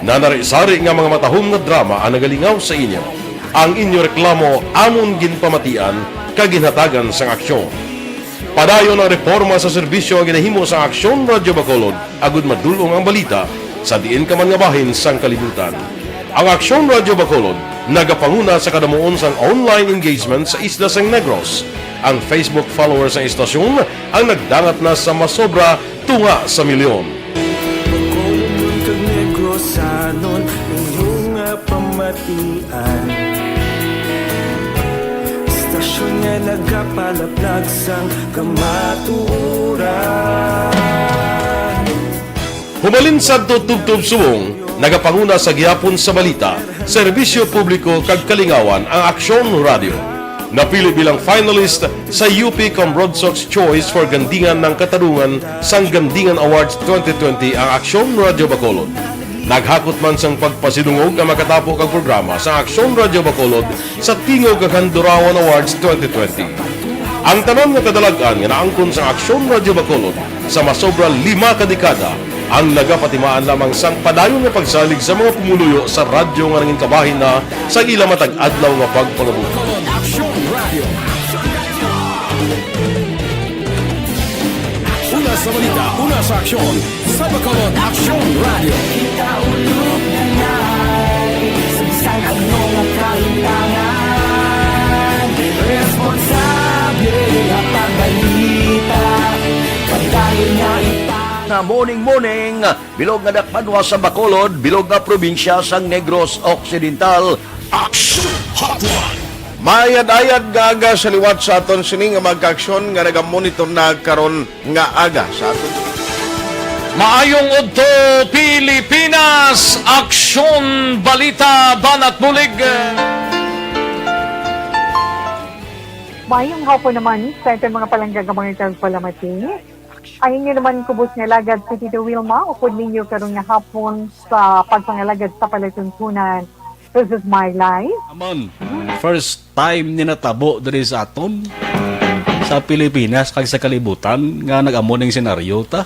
nanari-sari nga mga matahom nga drama ang nagalingaw sa inyo. Ang inyo reklamo amon ginpamatian kag ginhatagan sang aksyon. Padayon ang reporma sa serbisyo nga ginahimo sang Aksyon Radio Bacolod agud madul-ong ang balita sa diin ka man nga bahin sang kalibutan. Ang Aksyon Radio Bacolod nagapanguna sa kadamuon sang online engagement sa isla sang Negros. Ang Facebook followers sang istasyon ang nagdangat na sa masobra tunga sa milyon. Bacolodnon kag Negrosanon, inyo nga pamatian. Istasyon nga nagapalaplag sang kamatuoran. Hubalin sadto tubtob subong, nagapanguna sa gihapon sa balita, serbisyo publiko kag kalingawan ang Aksyon Radio. Napili bilang finalist sa U P Cambronsox Choice for Gandingan ng Katarungan sang Gandingan Awards twenty twenty ang Aksyon Radio Bacolod. Naghakot man sang pagpasidungog ang makatapo kag programa sa Aksyon Radio Bacolod sa Tingog kag Handurawan Awards twenty twenty. Ang tanan nga kadalag-an nga naangkon sa Aksyon Radio Bacolod sa masobra lima ka dekada ang nagapatimaan lamang sang padayon nga pagsalig sa mga pumuluyo sa radyo nga nangin kabahin na sa ila matag adlaw nga pagpangabuhi. Bacolod Aksyon Radio. Una sa balita, una sa aksyon, sa Bacolod Aksyon Radio. Kita ulog na nai, sa bisan ano nga kahitangan, responsable nga pagbalita, padayon nga ipang- Na morning, morning. Bilog nga dakbanwa sa Bacolod, bilog nga probinsya sang Negros Occidental. Action Hotline. Maayad-ayad nga aga sa liwat sa aton sini nga mga kaaksyon nga nagamonitor na karon nga aga sa aton. Maayong udto, Pilipinas! Aksyon, balita, banat bulig. Maayong hapon naman sa aton mga palangga nga mga nagpalamati. Ang inyo naman kubos nga alagad si Tito Wilma, upod ninyo karon nga hapon sa pagpangalagad sa palatuntunan. This is my life. Naman, first time ni natabo diri sa aton, sa Pilipinas, kag sa kalibutan, nga nag-amo ning senaryo ta.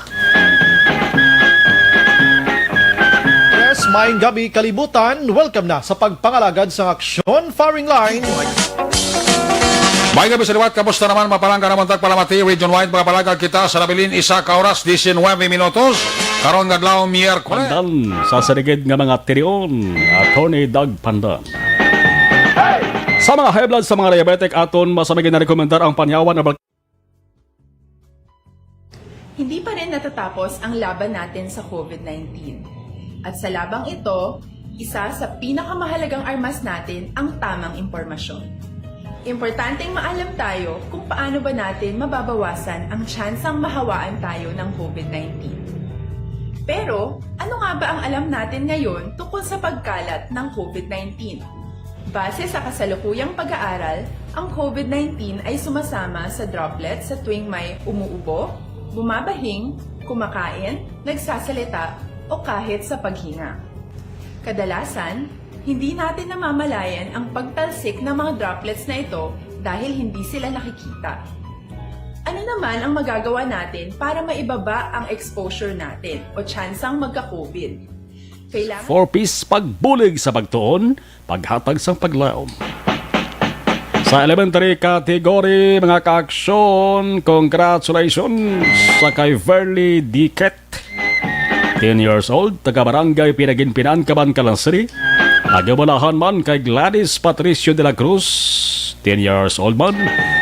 Yes, maayong gabi, kalibutan. Welcome na sa pagpangalagad sa Aksyon Firing Line. May gabi sa liwat, kamusta naman? Mapalangga naman tagpalamati, region-wide, mga palagag kita sa nabilin, isa ka oras, diecinuebe minutos. Karon nga adlaw, Miyerkules. Pandan sa sinigid nga mga tirion, Attorney Doug Pandan. Sa mga high blood, sa mga diabetic, aton masami ginarekomendar ang panyawan herbal. Hindi pa rin natatapos ang laban natin sa covid nineteen. At sa labang ito, isa sa pinakamahalagang armas natin ang tamang impormasyon. Importanteng maalam tayo kung paano ba natin mababawasan ang tsansang mahawaan tayo ng covid nineteen. Pero, ano nga ba ang alam natin ngayon tungkol sa pagkalat ng covid nineteen? Base sa kasalukuyang pag-aaral, ang covid nineteen ay sumasama sa droplets sa tuwing may umuubo, bumabahing, kumakain, nagsasalita, o kahit sa paghinga. Kadalasan, hindi natin namamalayan ang pagtalsik ng mga droplets na ito dahil hindi sila nakikita. Ano naman ang magagawa natin para maibaba ang exposure natin o tsansang magka-covid? Kailangan Four Ps, pagbulig sa pagtuon, paghatag sang paglaom. Sa elementary category, mga kaaksyon, congratulations sa kay Verly Diquet, ten years old, taga Barangay Pinaginpinan, Kabankalan City. Nagabalahan man kay Gladys Patricio de la Cruz, ten years old man,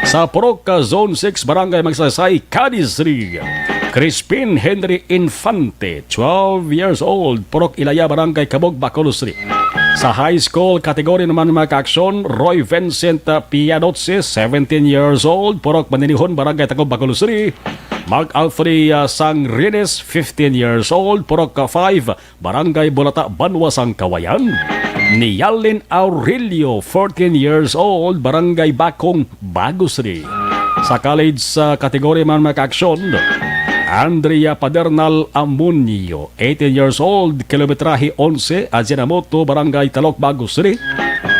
sa Purok, ah, Zone six, Barangay Magsaysay, Cadiz City. Crispin Henry Infante, twelve years old, Purok Ilaya, Barangay Cabog, Bacolod City. Sa high school category naman, mga kaaksyon, Roy Vincent, ah, Pianotse, seventeen years old, Purok Maninihon, Barangay Tacub, Bacolod City. Mark Alfrey, ah, Sangrines, fifteen years old, Purok, ah, five, Barangay Bulata, Banwa sang Kawayan. Ni Yalin Aurelio, fourteen years old, Barangay Bakong, Bago City. Sa college, sa kategory man, mga kaaksyon, Andrea Padernal Amunio, eighteen years old, kilometrahe onse, Ajinomoto, Barangay Talok, Bago City.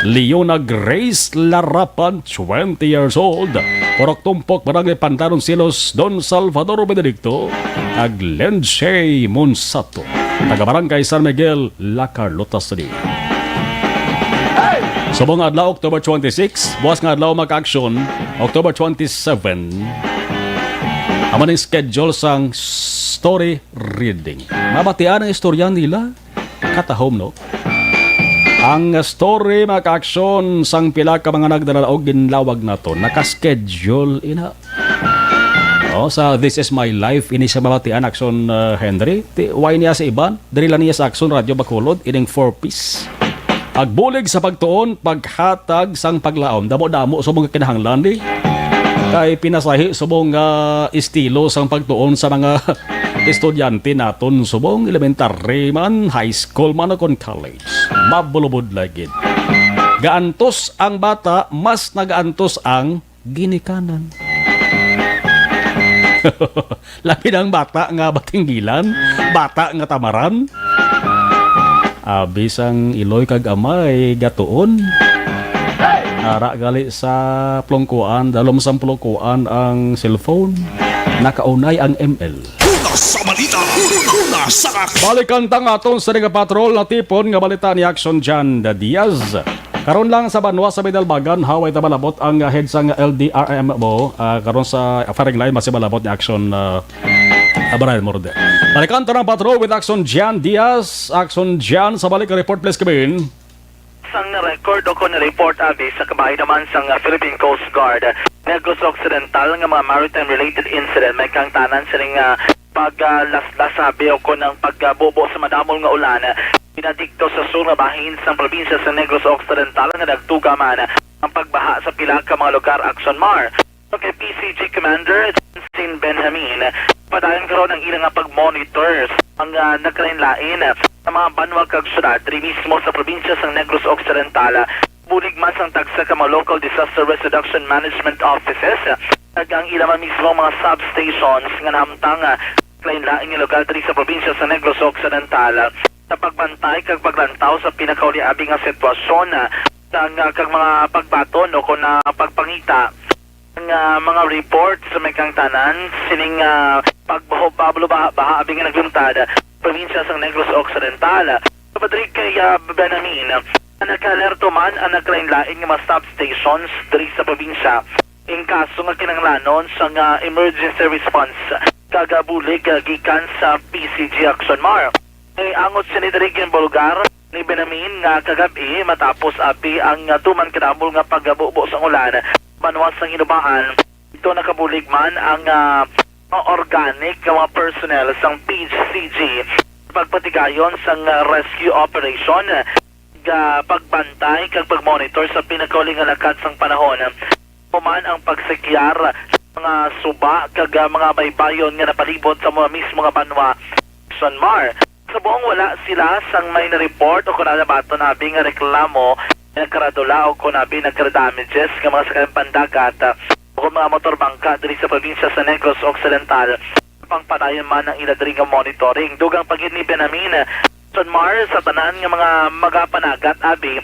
Leona Grace Larapan, twenty years old, Purok Tumpok, Barangay Pandanon Silos, Don Salvador Benedicto, kag Len Shay Monsato, taga Barangay San Miguel, La Carlota City. Subong nga adlaw, October twenty-six, buwas nga adlaw, mga kaaksyon, October twenty-seven, amo ning schedule sang story reading. Mabatian ang istorya nila. Katahom, no? Ang story, mga kaaksyon, sang pila ka mga nagdala-laog ginlawag nato, naka-schedule ina. Oh, sa This Is My Life, ini sa mabatian, Aksyon, uh, Henry. Ti, why niya sa iban? Diri lang niya sa Aksyon Radyo Bacolod, ining Four Ps. Pagbulig sa pagtuon, paghatag sang paglaom. Damo-damo subong nga kinahanglan, di. Kay pinasahi subong nga estilo sang pagtuon sa mga estudyante naton, subong elementary man, high school man, o kon college. Mabulubod lagi. Gaantos ang bata, mas nagaantos ang ginikanan. Labi na ang bata nga batinggilan, bata nga tamaran. Abi sang iloy kag amay gatuon. Ara gali sa plungkuan, dalom sang plungkuan ang cellphone. Nakaunay ang M L. Una sa balita, una sa ak- Balikan ta ang aton sa nga patrol na tipon nga balita ni Action John Diaz. Karon lang sa banwa sa Binalbagan, haw, way ta malabot ang, ah, head sang L D R M O, ah, karon sa firing line, mas malabot ni Action, ah, Brian Morde. Balikan ta ang patrol with Action Jan Diaz. Action Jan, sa balik nga report, please, come in. Sang record o kon report abi sa kabahin naman sang, ah, Philippine Coast Guard, Negros Occidental nga mga maritime related incident may kahangtanan sining, ah, paglaslas abi o kon ang pagbubo sa madamol nga ulan. Pinadikto sa sur nga bahin sang probinsya sa Negros Occidental nga nagtuga man ang pagbaha sa pila ka mga lugar, Action Mar. Kay P C G Commander Jensen Benjamin, padayon karon ang ila nga pag-monitor sa mga nagkalain-lain sa mga banwa kag syudad diri mismo sa probinsya sang Negros Occidental. Bulig man sang tagsa ka mga local disaster risk reduction management offices, kag ang ila man mismo mga substations nga nahamtang, ah, lain-lain nga lugar diri sa probinsya sa Negros Occidental, ah, sa pagbantay kag paglantaw sa pinakauli abi nga sitwasyon, ah, sang, ah, kag mga pagbaton o kon, ah, pagpangita nga mga report sa may kangtanan sining, ah, pagbaho-, pablo-baha-baha abi nga nagluntad probinsya sang Negros Occidental. Sa Padre kay, ah, Benamin, nag-alerto man ang nagkalain-lain nga mga substations diri sa probinsya in kaso nga kinahanglanon sang, ah, emergency response kag, ah, bulig, ah, gikan sa P C G Action Mar. May angot sini diri ginbulgar ni Benamin nga kagab-i matapos abi ang, ah, tuman kadamol nga pagbubo sang ulan banwa sang Hinubaan. Ito nakabulig man ang, ah, mga organic nga mga personnel sang P C G pagpatigayon sang, ah, rescue operation, ga pagbantay kag pagmonitor sa pinakauli nga lakat sang panahon. Human ang pagsikyar sa mga suba kag, ah, mga baybayon nga napalibot sa mga mismo nga banwa, Action Mar. Subong wala sila sang may na-report o kon ano baton abi nga reklamo nga nagkaradula o kon abi nagkara-damages nga mga sakayang pandagat, ah, o kon mga motor bangka diri sa probinsya sa Negros Occidental. Pangpadayon man ang ila diri nga monitoring. Dugang pa gid ni Benamin, Action Mar, sa tanan nga mga magapanagat abi,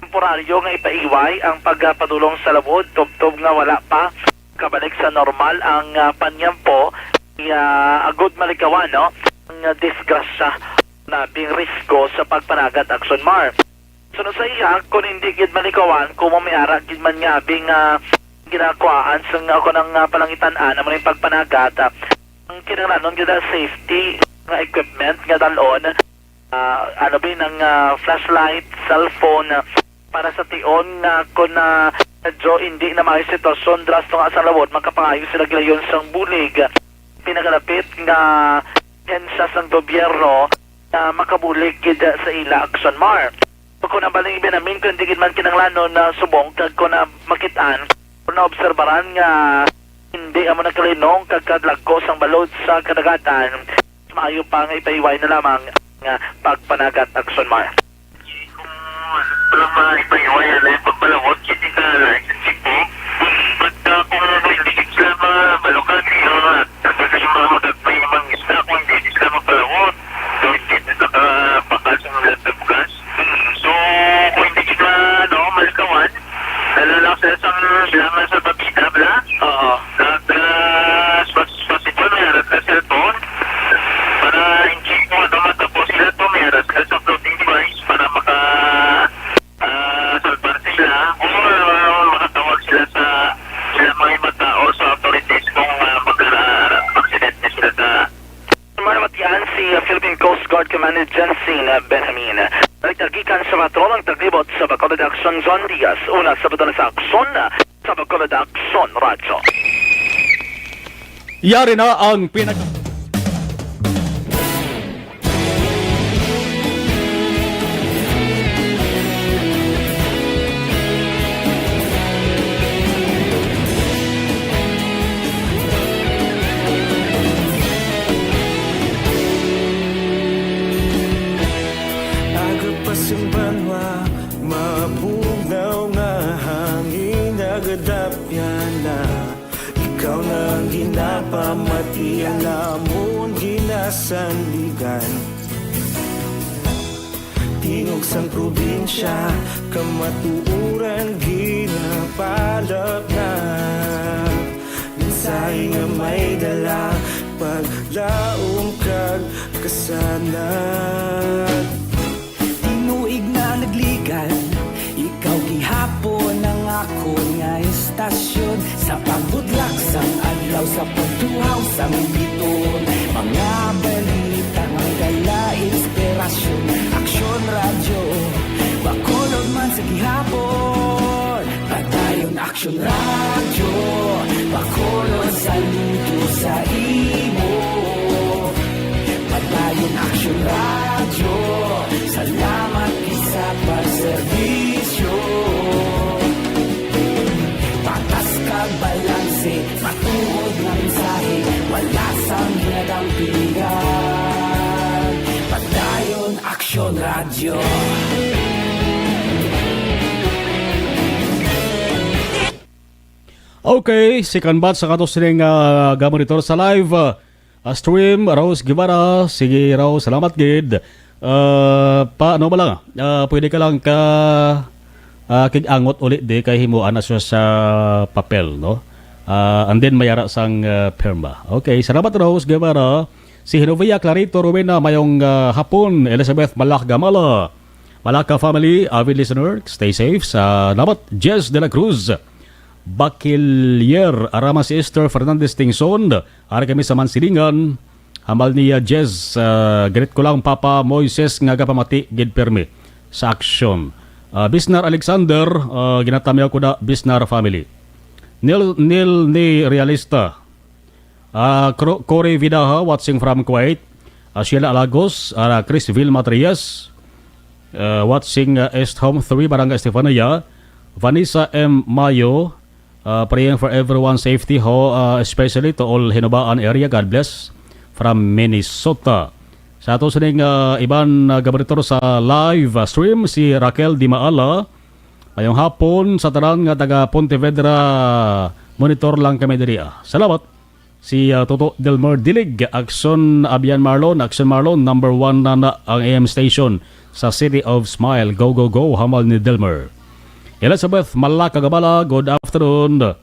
temporaryo nga ipaiway ang pagpadulong sa lawod tubtob nga wala pa kabalik sa normal ang, ah, panyampo, iya agud malikawan, no, ang, ah, disgrasya nga bing risko sa pagpanagat, Action Mar. Suno sa iya, kung hindi gid malikawan, kung may ara gid man nga bing, ah, ginakuhaan sa nga ako ng, ah, palangitan-an, amo ning pagpanagat, ah, ang kinahanglanon gid, ah, safety nga equipment nga dalon, ah, ano ba yun, ang, ah, flashlight, cellphone, ah, para sa tion nga kung, ah, medyo hindi na maayo sitwasyon, dras to nga sa lawod, makapangayo sila gilayon sang bulig. Pinakalapit nga ahensya sang gobyerno na makabulig gid sa ila, Action Mar. Kung ang baling Benamin, kung hindi gid man kinahanglanon na subong kag kung na makit-an, kung naobserbaran nga hindi amo nagkalinong kag kadlagko sang balod sa kadagatan, maayo pa nga ipaiway na lamang nga pagpanagat, Action Mar. Kung wala pa lang maipahiway, ano yung pagbalawot, hindi ka license ko. But, ah, kung hindi sila mabalukan, yung, ah, yung mga magagmay, yung mga isda, kung hindi sila magbalawot, so hindi sila kapakal sa mga bugas. So, kung hindi sila, ano, malikawan, dala lang sila sa, sila man sa papita, bla? Oo. Nag, ah, spas-, spasipon, may aras ka cellphone. Para in case kung ano, matapos sila to, may aras ka sa floating device para maka, ah, salbar sila. Or, ah, makatawag sila sa, sila mga iba tao sa authorities kung, ah, magkara-, aksidente sila sa Marmatian si Philippine Coast Guard Commander Jensen Benjamin. Nagtagikan sa patrol ang taglibot sa Bacolod Action Zone Diaz. Una sa pagdala sa aksyon sa Bacolod Action Radyo. Yari na ang pinag- Agapas ang banwa, mabugnaw nga hangin, nagadapyan na. Ikaw na ang ginapamati, ang amon ginasandigan. Tingog sang probinsya, kamatuoran ginapalapnap. Mensahe nga may dala, paglaom kag kasanag. Tinuig na nagligan, ikaw gihapon ang akon nga estasyon. Sa pagbudlak sang adlaw, sa pagtuhaw sang biton, mga balita nga dala inspirasyon. Aksyon Radyo, Bacolod man sa gihapon. Padayon Aksyon Radyo, Bacolod, saludo sa imo. Padayon Aksyon Radyo, salamat gid sa pagserbisyo. Patas kag balanse, matuod nga mensahe, wala sang ginadampigan. Padayon Aksyon Radyo. Okay, second batch sa katos ning, ah, gamonitor sa live, ah, ah, stream, Rose Guevara. Sige, Rose, salamat gid. Ah, pa, ano ba lang? Ah, pwede ka lang ka, ah, kig-angot uli di kay himuan na siya sa papel, no? Ah, and then may ara sang, ah, perma. Okay, salamat, Rose Guevara. Si Genovia Clarito Rowena, mayong, ah, hapon. Elizabeth Malak Gamala. Malaka family, avid listener, stay safe. Salamat, Jess de la Cruz. Bakilyer, arama si Esther Fernandez Tingson, ari kami sa Mansilingan. Hambal niya, Jez, ah, greet ko lang, Papa Moises, nga gapamati gid pirmi sa aksyon. Ah, Bisnar Alexander, ah, ginatamyaw ko na, Bisnar family. Nil, Nil ni Realista. Ah, Cro-, Cory Vidaha, watching from Kuwait. Ah, Sheila Alagos, ah, Chris Vilma Trias, ah, watching, ah, East Home three, Barangay Estefania. Vanessa M Mayo, ah, praying for everyone's safety, ho, ah, especially to all Hinubaan area. God bless. From Minnesota. Sa ato sining, ah, iban, ah, gabaritor sa live, ah, stream, si Raquel Dimaala. Mayong hapon sa tanan nga taga Pontevedra, monitor lang kami diri, ah. Salamat. Si, ah, Toto Delmer Dilig, Aksyon Abian Marlon, Aksyon Marlon, number one na na ang A M station sa City of Smile. Go, go, go, hambal ni Delmer. Elizabeth Malaka Gabala, good afternoon.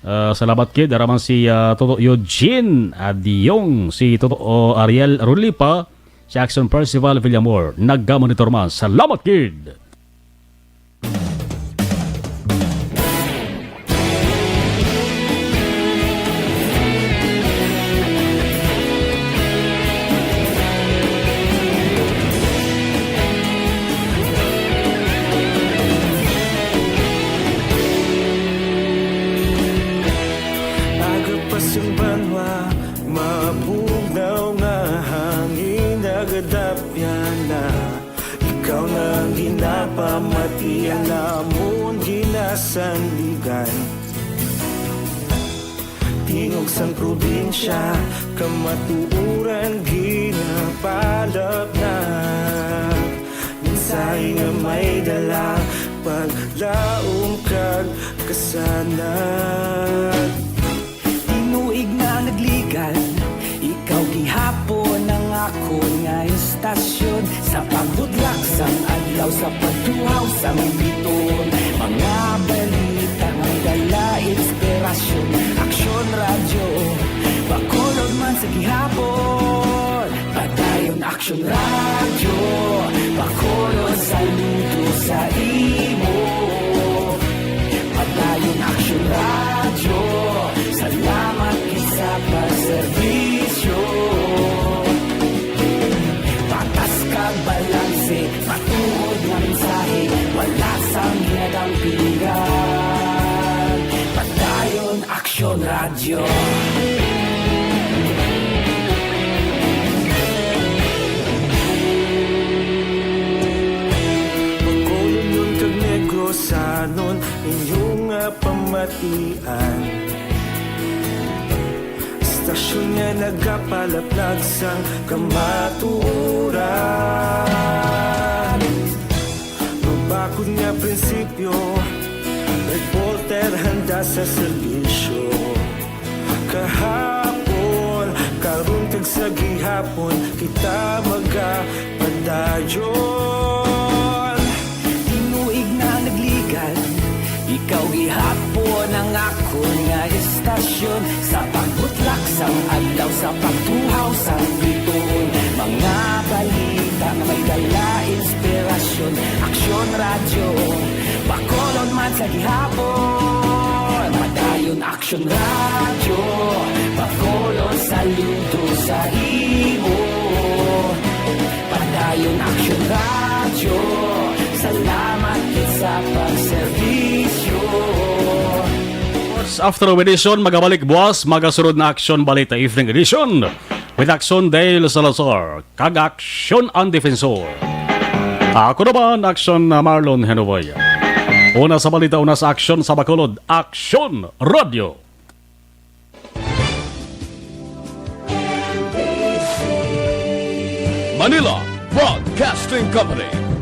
Ah, salamat gid. Ara man si, ah, Toto Eugene Adiong, si Toto, oh, Ariel Rulipa, si Aksyon Percival Villamor, nagamonitor man. Salamat gid. Aga pa sing banwa, mabugnaw nga hangin, nagadapyan na. Ikaw na ang ginapamati, ang amon ginasandigan. Tingog sang probinsya, kamatuoran ginapalapnap. Mensahe nga may dala, paglaom kag kasanag. Tinuig na nagligan, ikaw gihapon ang akon nga istasyon. Sa pagbutlak sang adlaw, sa pagtuhaw sang bituon, mga balita may dala inspirasyon. Aksyon Radyo, Bacolod man sa gihapon. Padayon Aksyon Radyo, Bacolod, saludo sa imo. Padayon Aksyon Radyo, salamat gid sa pagserbisyo. Patas kag balanse, matuod nga mensahe, wala sang ginadampingan. Padayon Aksyon Radyo. Bacolodnon kag Negrosanon, inyo nga pamatian. Istasyon nga nagapalaplag sang kamatuoran. Mabakod nga prinsipyo, reporter handa sa serbisyo. Kahapon, karon kag sa gihapon, kita magapadayon. Tinuig na nagligan, ikaw gihapon ang akon nga istasyon. Sa pagbutlak sang adlaw, sa pagtuhaw sang bituon, mga balita nga may dala inspirasyon. Aksyon Radyo, Bacolod man sa gihapon. Padayon Aksyon Radyo, Bacolod, saludo sa imo. Padayon Aksyon Radyo, salamat gid sa pagserbisyo. Sports Afternoon Edition, magabalik buwas, magasunod na Aksyon Balita Evening Edition with Aksyon Dale Salazar kag Aksyon ang Defensor. Ako naman, Aksyon na Marlon Henovoy. Una sa balita, una sa aksyon sa Bacolod, Aksyon Radyo. Manila Broadcasting Company.